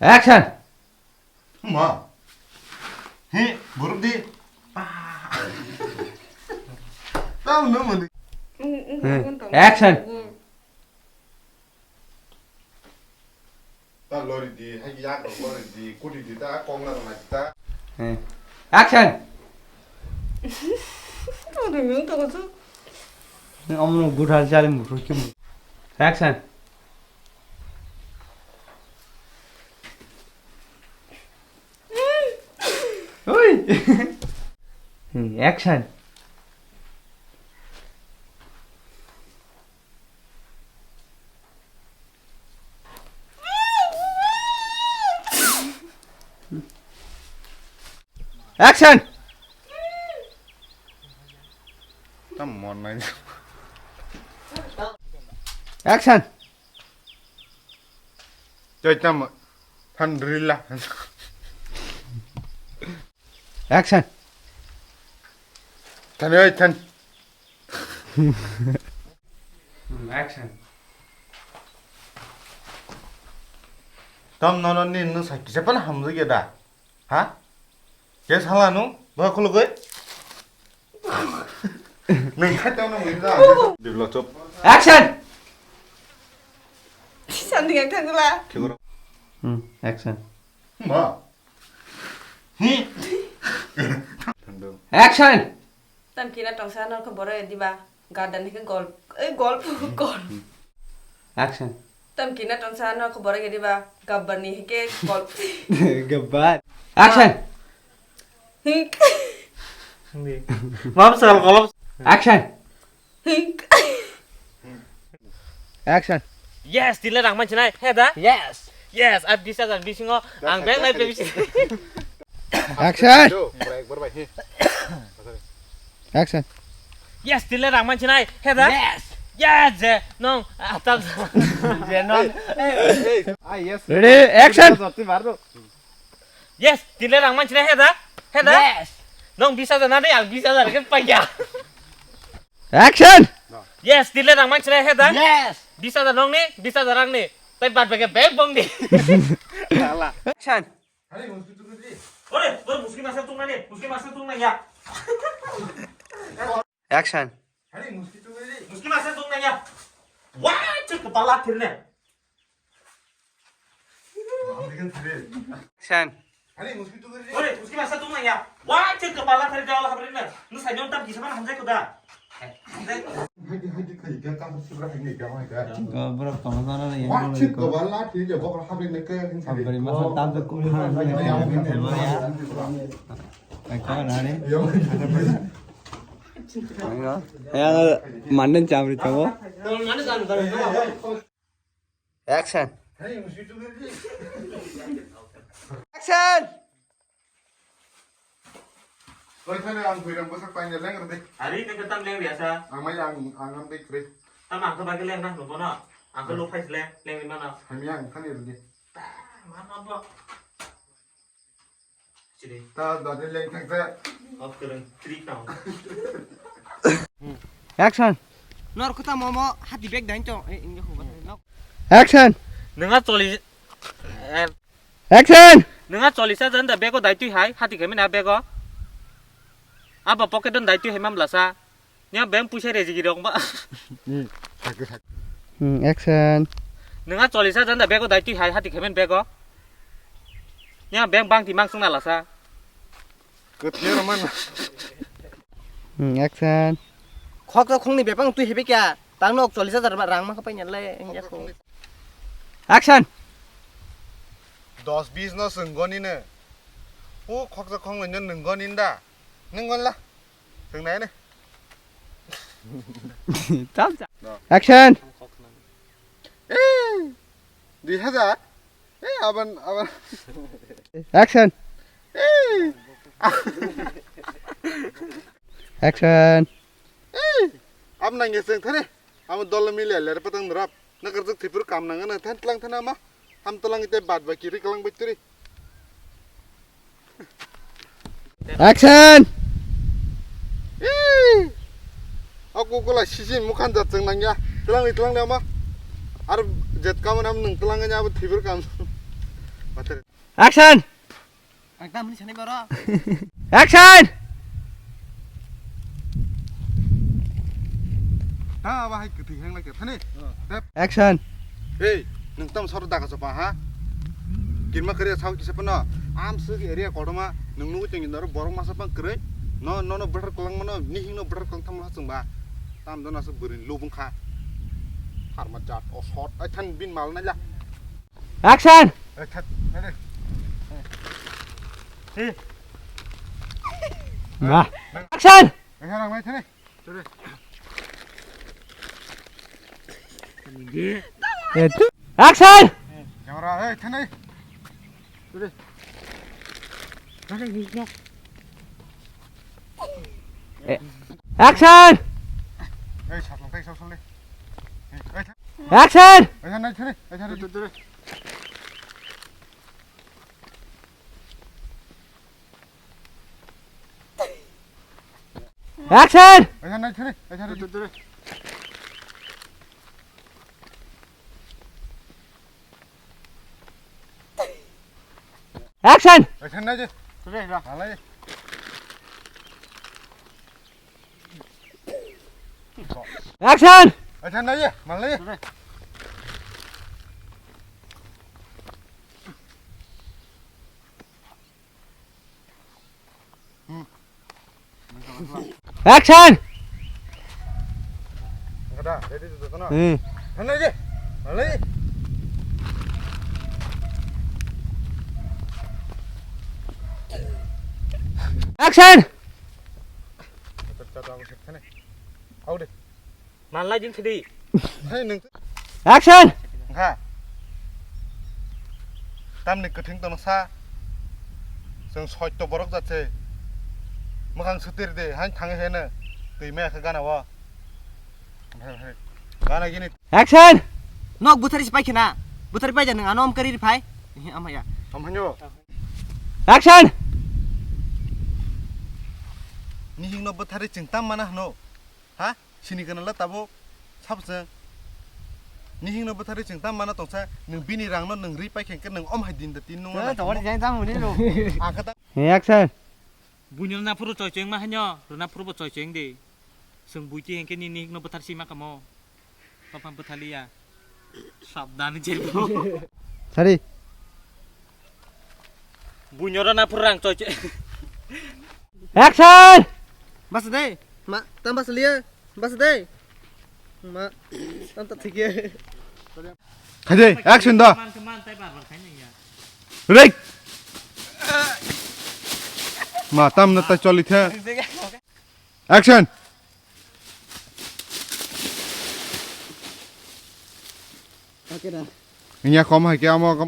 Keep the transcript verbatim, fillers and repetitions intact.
Action! Ma. Hi, buruk di. Ah. Tam no mani. Ung, ung, ung, ung, action. Ung. Ta lori di, hai yak lori di, kudi di ta kong na na ta. Eh. Action. Ore, mung to ko. Ni omno guthar jale muthro ki. Action. Oi. Hmm, action. Action. Tam mon nai. Action. Choi tam than rila. Action. Than oi than. Action. Tam nono ni no sakisa pan hamjak ya da. Ha? Ke sala no? Ba khulugoi. Nang khato no mui da. Develop chop. Action. Something yang thangla. Hmm, action. Ma. Hi. Action. Tam kina tongsa no ko boro ediba. Gadan ke gol. Eh, gol. Gol. Action. Tam kina tongsa no ko boro ediba. Gabbar ni ke gol. Gabbar. Action. Hink. Mam sal kolom. Action. Hink. Action. Yes, tile rang mansinai. He da? Yes. Yes, a bis hajar bisingo ang bank lai pe bisi. Action. Action. Yes, tile rang mansinai. He da? Yes. Yes, je nong atam. Je nong. Ah, yes. Ready, action. Yes, tile rang mansinai. He da? He da? Yes. Nong bis hajar nani, ang bis hajar ke paya. Action! Yes, tile rang mansinai. He da? Yes. Bis hajar nong ni, bis hajar ang ni. Tai bad bagi bank bong ni. Action! Ore, ore, muski masa tung nani, muski masa tung nani ya. Action! Muski masa tung nani ya. Wah, cek kepala akhirnya. Action. Ore, muski masa tung nang ya. Wah, cek kepala tadi dia Allah habrin na. Nu saya nyontam kisah mana hamzai kuda. Hamzai. Hai di, hai di, kai ga ka sibra hai ni ga mai ga. Ko bro, kono kono na yang. Wah, cek kepala tadi dia bokor habrin na kai hin sari. Habrin masa tam tu kum ha. Hai ko na ni. Yo. Ayo, manden chamri chamo. Action. Action. Oi, thani ang buirang bwsak paina leng rwdi. Ari, nang khe tam leng riya sa? Ang mai ang, ang am dei kre. Tam ang khe bagwi leng na hwnwi bono. Ang khe luk phai se leng, leng ri mano. Hamya ang thani rwdi. Ta, mano bo. Sini. Ta, dadi leng thang sa. Off kereng, trik tang. Action. Nor kota momo hati bag dain chong. Eh, inge ho ba. Action. Nunga choli. Eh, Action! Nunga cholisa janda bego dai tui hai, hati kemi na bego. Aba pocket don dai tui hai mamla sa. Nya beng puisa rejigi rong ba. Hmm, action. Nunga cholisa janda bego dai tui hai, hati kemi bego. Nya beng bang ti mang sung na la sa. Kwthia rw mano. Hmm, action. Khok to khongni bepang twi hibi kya? Tang nok chollish hajar ba rang ma khapai nyale, wngya kho. Action. Dos bis no swngoni ne. O khoksa khonglai no nwngo ninda. Nwngo la. Swngnai ne. Tam cha. Action. Eh, dui hajar. Eh, aban, aban. Action. Eh. Action. Eh, am nang ya seng thare. Am dol mili aler patang drap. Nakar jok thipur kam nang na than tlang than ama. Am tlang ite bad ba kiri kalang ba turi. Action. Eh. Aku kula sisi mukhan jat seng nang ya. Tlang ni tlang ni ama. Ar jet kam nam nang tlang ni ama thipur kam. Action! Ang tam hini sanai baro. Action! Ta aba hai kwthwi hang lai khe thani. Tep. Action! Hey, nwng tam sor daga sopa ha? Kirma kariya sao kisa pano. Am suk area kodoma nwng nugu tengin daro borok masa pang kwrwi. No, no, no, bwthar kwlang mano, nihing no bwthar kwlang thamlo ha chwngba. Tam dono aswk bwrwini lubung kha. Harma jat o shot. Ai than bin mal naila. Action! Hey, that, ready. Hey. Nah. Action! Hey, rang lai thani. Sorry. Eh, tu- Action! Camera, hey, thani. Sorry. Eh, action! Hey, sat lang, hey, sat lang. Hey, hey, Action! Hey, thani, thani, hey, thani. Sorry, sorry. Action! Action, action, action. Action! Action, action. Action! Action, action. Action! Hmm. Action! Manlai jing sidi. Hai nwng. Action! Ha. Tamni kwthwng tono sa. Chwng soito borok jat se. Mwkhang swtir de, hain thangwi heno. Twi maya khe gana o. Gana gini. Action! Nok buthari si pai khena. Buthari pai ja nwng ano om kari phai. Ehe, ama ya. Am hanyo. Action! Nihing no buthari chwng tam mana hwno. Ha? Sini kana la tabuk. Sab se. Nihing no buthari chwng tam mana tongsa. Nwng bini rang no nwng ri pai khe nwng om hai din da tin nung. Eh, na tawari jang jang muni lo. Ang kata. Action. Buino na phuru choi cheng ma hanyo. Runa phuru bo choi cheng de. Chwng buiti hengke ni nihing no buthar si ma kamo. Papa bwthaliya. Sabdani jebo. Sari. Bunyoro na phurang choi choi. Action! Bas de. Ma, tam bas liya. Bas de. Ma, tam ta thik ye. Khaje, action da. Man, man, tai bar bar khai nang ya. Rek. Ma, tam na ta choli the. Action! Okay da. Nya kom hai khe amo kom.